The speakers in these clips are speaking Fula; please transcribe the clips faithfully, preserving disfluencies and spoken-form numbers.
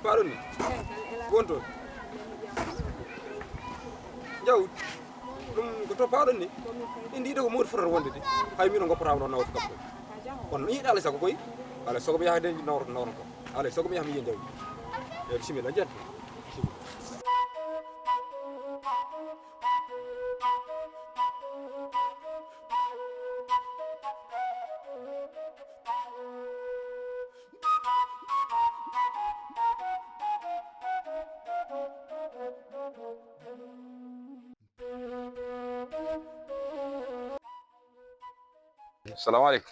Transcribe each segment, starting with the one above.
Paɗon ni. Wonto. Jaw. Ɗum ko to paɗon ni. Indi ɗo ko mawɗo fotata wonde de. Hay mino ngoppa rawno nawto kam. Kono ni ɗala sago koy. Ala sago mi yaha de nawto nawto ko. Ala sago mi yaha mi yiya jaw. E bisimilla jatto. Salamu aleykum.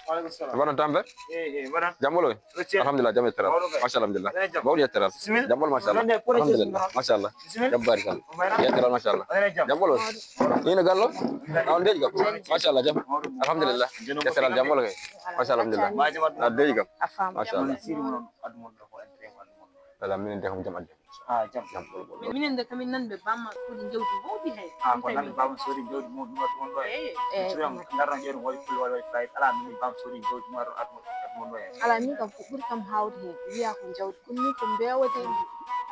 Waaleykum salam. Mbaɗon tambe? Eh, eh, mbaɗon. Jambol oy? Alhamdulillah, jam e teral. Machallah, alhamdulillah. Mawɗi e teral. Jambol, machallah. Alhamdulillah, machallah. Jam barikalla. E teral, machallah. Jambol oy? Ina gallo? Awon deeƴi kam. Machallah, jam. Alhamdulillah. E teral, jambol kay. Machallah, alhamdulillah. A deeƴi kam. Machallah. Ala minen de kam jam adde. Ah, jam. Jam ɓolo ɓolo. Minen de kamin nan ɓe bamma sodi jawdi mawdi hay. Ah, ko nan bamma sodi jawdi mawdi mawdi mon ɗo. Eh, eh. Suram ngarno jawdi mawdi pul wala fayit. Ala min bamma sodi jawdi mawdi at mo at mo ɗo. Ala min kam ko ɓuri kam hawde hen. Wiya ko jawdi ko min ko mbeewa de.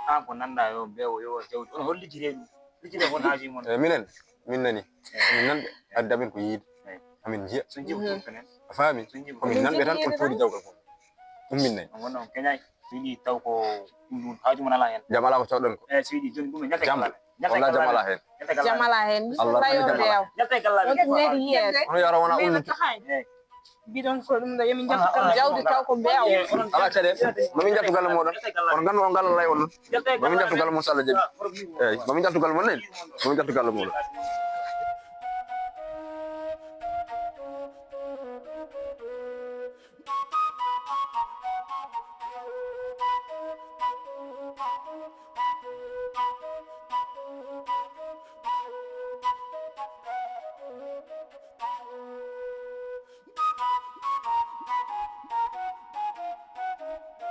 Ah, ko nanda yo mbeewa yo jawdi. On holli jire ɗum. Lijjide won haaji mon. Eh, minen, min nani. Min nan adda min ko yiide. Amin jiya. So jiw ɗum fenen. A faami? So jiw. Ko min nan ɓe tan on coodi jawgal ko. Ɗum min nani. Wonno keñay. Sidi taw ko ɗum ɗum haaju mon ala hen. Jam ala ko cawɗon ko. Eh, sidi joni ɗum ñalte. Jam. Wala jam ala hen. Jam ala hen. Allah tawi jam ala. Ñalte kala. On needi yeeso. Hono yaro wona ullude. Eh. Mbiɗon ko ɗum ɗo, yomin njettu kala. Jawdi taw ko mbeewa. Ala caɗeele. Momin njettu galle moɗon. Kono ganndo on galle lay on ɗum. Momin njettu galle mon so Allah jaɓi. Eeyi, momin njettu galle mon nani. Momin njettu galle moɗon.